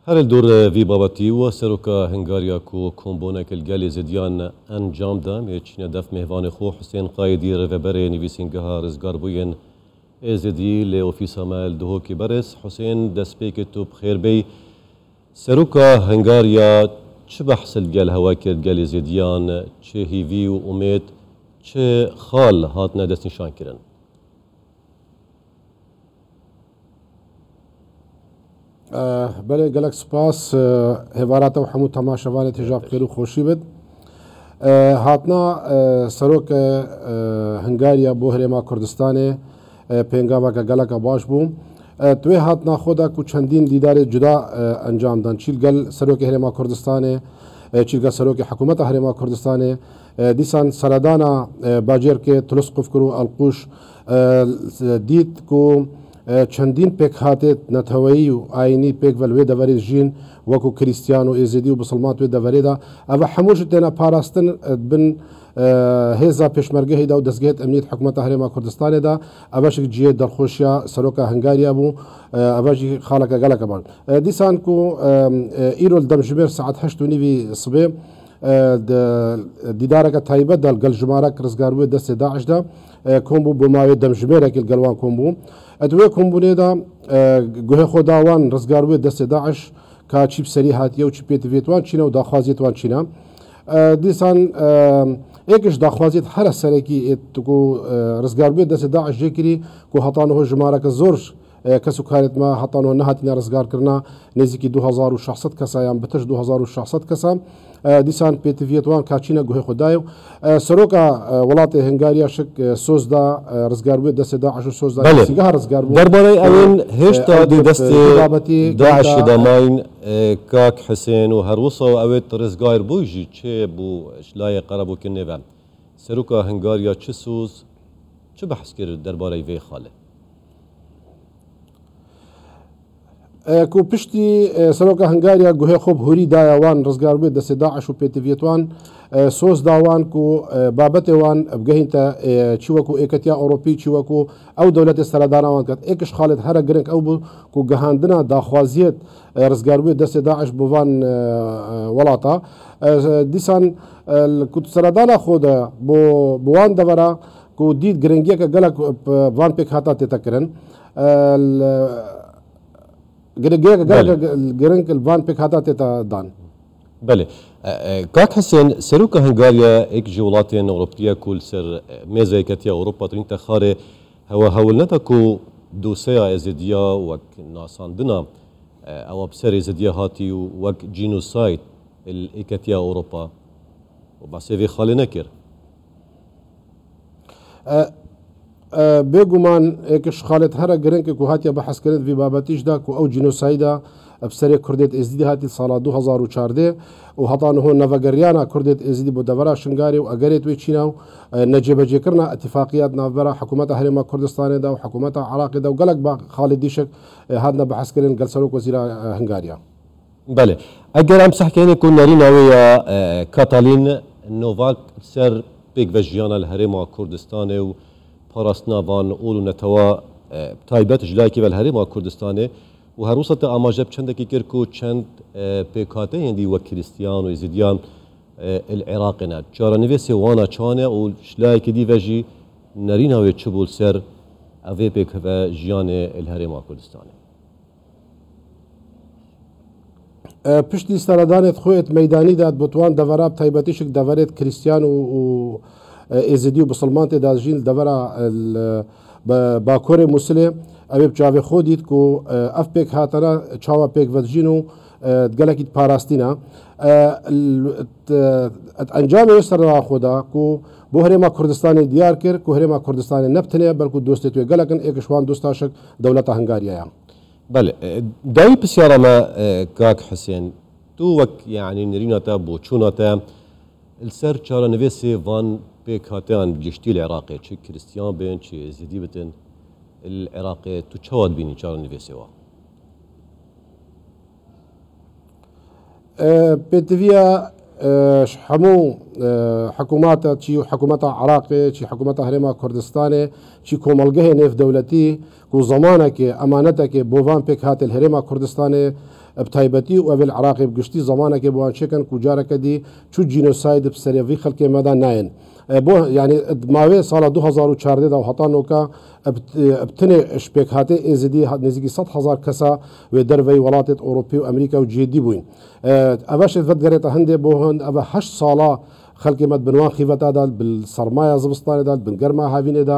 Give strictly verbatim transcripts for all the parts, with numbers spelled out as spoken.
Her li dor vî babetî û seroka Hingariya ku kombûnek li gel Êzidiyan encam da, em ê çîne def mêvanê xwe Husên Qayidî, rêveberê nivîsîngeha rizgarbûyên Êzidî lê ofîsa me li Duhokê. Berêz Husên, destpêkê tu bi xêr bêy. Seroka Hingariya çi behs li gel hewa kir, gel Êzidiyan, çi hîvî û umêd, çi xal hatine destnîşankirin? Eh, belê, gelek spas. Eh, hêvara te û hemû temaşevanê têja bi xêr û xweşî bit. Eh, hatina, eh, serok, eh, Hingariya bo Herêma Kurdistanê, eh, pêngaveke geleke baş bû. Eh, di wê hatina xwe de ku çendîn dîdarê cuda, eh, encam dan. Çî li gel serokê Herêma Kurdistanê, eh, çî li gel serokê hikûmeta Herêma Kurdistanê, eh, dîsan seredana, eh, bacêrkê Tuluzkufkir û Elquş, eh, dît ku, eh, çendîn pêkhatê neteweyî û ayînî pêk ve li wê deverê dijîn, wekû Krîstiyan û Êzidî û Bisilman di wê deverê de. Ev hemû jî têne parastin, eh, bin, eh, hêza pêşmergehê de û dezgehê emniyet hikûmeta Herêma Kurdistanê de. Ev jî cihê derxweşiya seroka Hingariya bû. Eh, ev jî xaleke geleke baş. Eh, dîsan ku, eh, eh, îro li demjimêr saet heşt û nîvî sibê, e, di dîdareke taybet de li gel jimarek rizgarbûyê destê DAIŞ de, e, kom bû, bo mawê demjimêrekê li gel wan kom bû. E, di wê kombûnê de, e, guhê xwe da wan rizgarbûyê destê DAIŞ, ka çî bi serî hatiye û çî pêtiviyê wan çîne û daxwaziyê wan çîne. E, dîsan, e, êk ji daxwaziyê here serekî ê ku, e, rizgarbûyê destê DAIŞ jê kirî, ku heta niho jimareke zor e, kes û karêt me heta niha nehatine rizgarkirina, nêzîkî du hezar û şeş sed kesa yan bitir ji du hezar û şeş sed kesa, e, dîsan pêtiviyê wan kaçîne guhê xwe dayê. E, seroka, e, welatê Hingariya şik, e, soz da, e, rizgarbûyê destê DAIŞ û soz da Belê. Nivîsîngeha rizgarbû. Derbarê ewên hêşta e, ew dê dê destê bi babetî DAIŞê gel de mayîn, e, kak Hisên û her wisa ew ê rizgar bû jî çê bû ji layê qerebûkirinê ve. Seroka Hingariya çi soz, çi behs kir derbarê vê xalê? E, ku piştî, e, seroka Hingariya guhê xwe bi hûrî daye wan rizgarbûyê destê DAIŞ û pêtiviyê wan, e, soz da wan ku, e, babetê wan bigehînte, e, çi wekû Êketiya Ewropî, çi wekû ew dewletê seredana wan ket. Êk ji xalêt here giring ew bû ku gihandina daxwaziyê, e, rizgarbûyê destê DAIŞ bo van, e, e, welata. E, dîsan, e, li ku seredana xwe de bo, bo wan devera ku dît giringiyeke gelek, e, van pêkhata tête kirin. E, li, giringiyeke gelek Belê. giring li van pêkhata tête dan. Belê. E, e, Kak Hisên, seroka Hingariya êk ji welatên Ewropî ye ku li ser, e, mêza Yeketiya Ewropa tirîn te xarê hewa hewl neda ku doseya Êzidiya wek nasandina, e, ewa bi ser Êzidiya hatî û wek genocide li Êketiya Ewropa û behsê vê xalê nekir. E, e, bêguman êk ji xalêt here giring ku hatiye behskirin vî babetî jî da ku ew cînosayda bi serê Kurdêt Êzidî hatî sala du hezar û çardeh û heta niho nevegeriyana Kurdêt Êzidî bo devera Şingarê û egerêt wê çîna û, e, necêbecêkirina îtifaqiyat navbera hikûmeta Herêma Kurdistanê de û hikûmeta Iraqê de û gelek ba xalê dîşik, e, hatine behskirin gel serok wezîra, e, Hingariya. Belê. Eger em sehkeyne ku nerîna wê ya, e, Katalin Novak ser pêkvejiyana li Herêma Kurdistanê û parastina van ol û netewa, e, taybet ji layekî ve li Herêma Kurdistanê û her wisa te amaje bi çendekî kir ku çend, e, pêkhateyên dî wek Kristiyan û Êzidiyan, e, li Iraqê ne. Çarenivîsê wana çan e û ji layekî dî ve jî nerîna wê çi bû li ser evê pêkvejiyanê li Herêma Kurdistanê? E, piştî seredanê xwe êt meydanî de bo wan devera bi taybetî şik deverêt Krîstiyan û, û, e, Êzidî û Bisilman tê de jîn devera, e, li, bi Bakurê Musilê ew ê bi çavê xwe dît ku, e, ev pêk hatene çawa pêk vedijîn û, e, gelekî parastîna. E, l-, t-, t-, encamê wê sereda xwe da ku bo Herêma Kurdistanê diyar kir ku Herêma Kurdistanê ne bi tenê ye, belku dostê wê gelek in, êk ji wan dosta şik dewleta Hingariya ye. Belê, e, dayî pisyara me, e, kak Hisên, tu wek, yanî, nirîna te, boçûna te li ser çarenivîsê van pêkhateyan giştî li Iraqê, çi Kristiyan bên, çi Êzidî bitin, li Iraqê tu çawa dibînî çarenivîsê wa? E, pêtiviya, e, ji hemû, e, hikûmata, çi hikûmeta Iraqê, çi hikûmeta Herêma Kurdistanê, çi komelgehê nêvdewletî, ku zemanekê, emaneteke bo van pêk hate li Herêma Kurdistanê, Bi taybetî û ev ê li Iraqê bi giştî zamanekê bi wan çêkin ku careke dî çû cînosayd bi serê vî xelkê me de nayên. E, bo, yanî, di mawê sala du hazar û çardeh de û heta noka, e, bi, e, bi tinê ji pêkhatê Êzidî ha-, nêzîkî sed hezar kesa wê derveyî welatê Ewropî û Amerîka û cihê dî bûyîn. E, eve şêt vedigerête hindê bo hin, eve heşt sala xelkê me di bin wan xîveta de, bi sermaya zivistanê de, di bin germa havînê de,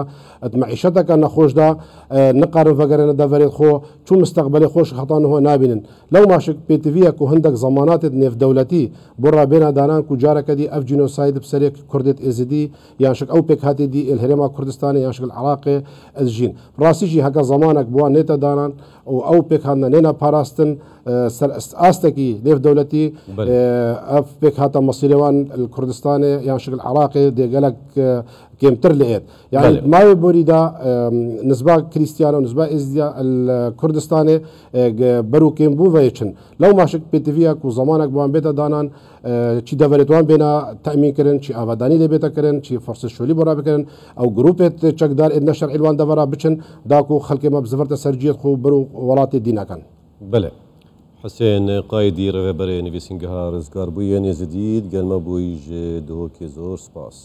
di meîşeteke nexweş de, e, nikarin vegerêne deverê xwe, çû misteqbelê xweş heta niho nabînin. Lewma şik pêtiviye ku hindek zamanatê di nêvdewletî bo re bêne danan ku careke dî ev cînosayd bi serê Kurdê Êzidî yan şik ew pêkhatê dî ê li Herêma Kurdistanê yan şik li Iraqê dijîn. Rastî jî heke zamanek bi wan nête danan û ew pêkhatine nêne parastin, e, ser est-, astekî nêvdewletî, Belê. e, ev pêkhata mesîrê wan li Kurdistanê yan şik li Iraqê dê gelek, e, kêmtir li êt. Yani Belê. Mavê borî de, e, nizba Krîstiyan û nizba Êzidiya li Kurdistanê, e, ge-, ber û kêmbû ve yê çin. Lewma şik pêtiviya ku zamanek bi wan bête danan, e, çi deverêt wan bêna temîn kirin, çi avadanî lê bête kirin, çi fersê şolî bo re bikirin. Ew grûpêt çekdar êd neşerî li wan devera biçin, da ku xelkê me bi zivirte ser cihê xwe û ber û welatê dî nekin. Belê. Husên Qaydî, rêveberê Nivîsîngeha Rizgarbûyê Êzidî, digel me bûyî ji Duhokê zor spas.